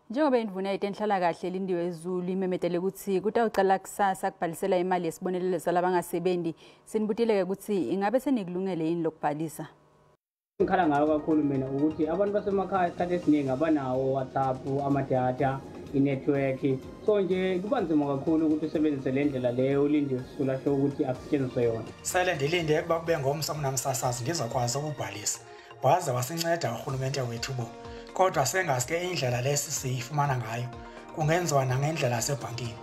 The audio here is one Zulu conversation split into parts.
Njengoba indvuna yetenhlalakahle Lindiwe Zulu imemetele kutsi kutawucala kusasa kubhalisela imali yesibonelelo salabangasebenzi, sinibutile-ke kutsi ingabe senikulungele yini lokubhalisa. Ngikhala ngayo kakhulu mina ukuthi abantu basemakhaya isikhathi esiningi abanawo WhatsApp, amadatha, i-network, so nje kuba nzima kakhulu ukuthi usebenzise le ndlela leyo uLindiwe Sisulu asho ukuthi akusetshenziswe yona. Sele ndilinde ukuba kube ngomso mnamsasazi ndizokwazi ukubhalisa. Waze wasinceda urhulumente wethu bo. Kodwa sengaske indlela lesi siyifumana ngayo kungenziwa nangendlela yasebhankini,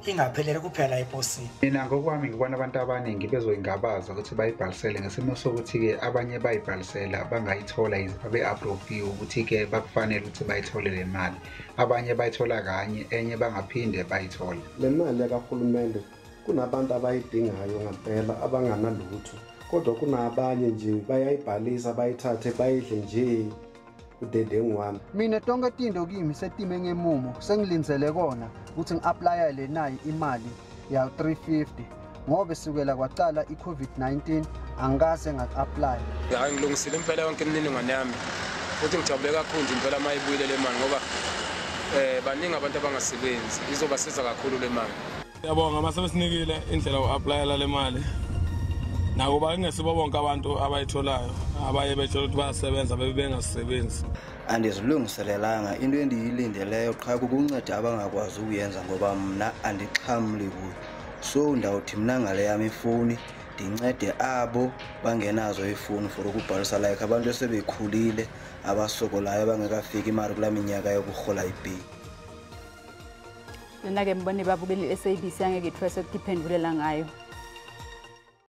ingapheleli kuphela eposini. Mina ngokwami ngibona abantu abaningi bezoyingabaza ukuthi bayibhalisele ngesimo sokuthi-ke abanye bayibhalisela bangayithola yize babe-approve-iwe ukuthi-ke bakufanele ukuthi bayithole le mali. Abanye bayithola kanye, enye bangaphinde bayithole. Le mali yakahulumende kunabantu abayidingayo ngempela abanganalutho, kodwa kunabanye nje bayayibhalisa bayithathe bayidle nje udedengwane. Mina tonke tinto kimi setime ngemumo, sengilindzele kona ukuthi ngi-applyele nayi imali ya 350 ngoba sukela kwacala i-COVID-19 angikaze ngaku-apply. Hayi, ngilungisile impela yonke imininingwane yami futhi ngijabule kakhulu nje impela uma ibuyile le mali ngoba baningi abantu abangasebenzi, izobasiza kakhulu le mali. Siyabonga uma sebesinikile indlela yoku-applyela le mali. Nakuba kungesibo bonke abantu abayitholayo, abaye betshela ukuthi bayasebenza bebe bengasebenzi. Andizilungiselelanga, into endiyilindeleyo qha kukunceda abangakwazi ukuyenza ngoba mna andixhamli kuyo. So ndawuthi mna ngale yam ifowuni ndincede abo bangenazo ifowuni for ukubhalisa, like abantu esebekhulile abasokolayo abangekafiki imali kulaa minyaka yokurhola ipeyi. Lena-ke mbone babukeli SABC angeke ithwese ukutiphendulela ngayo.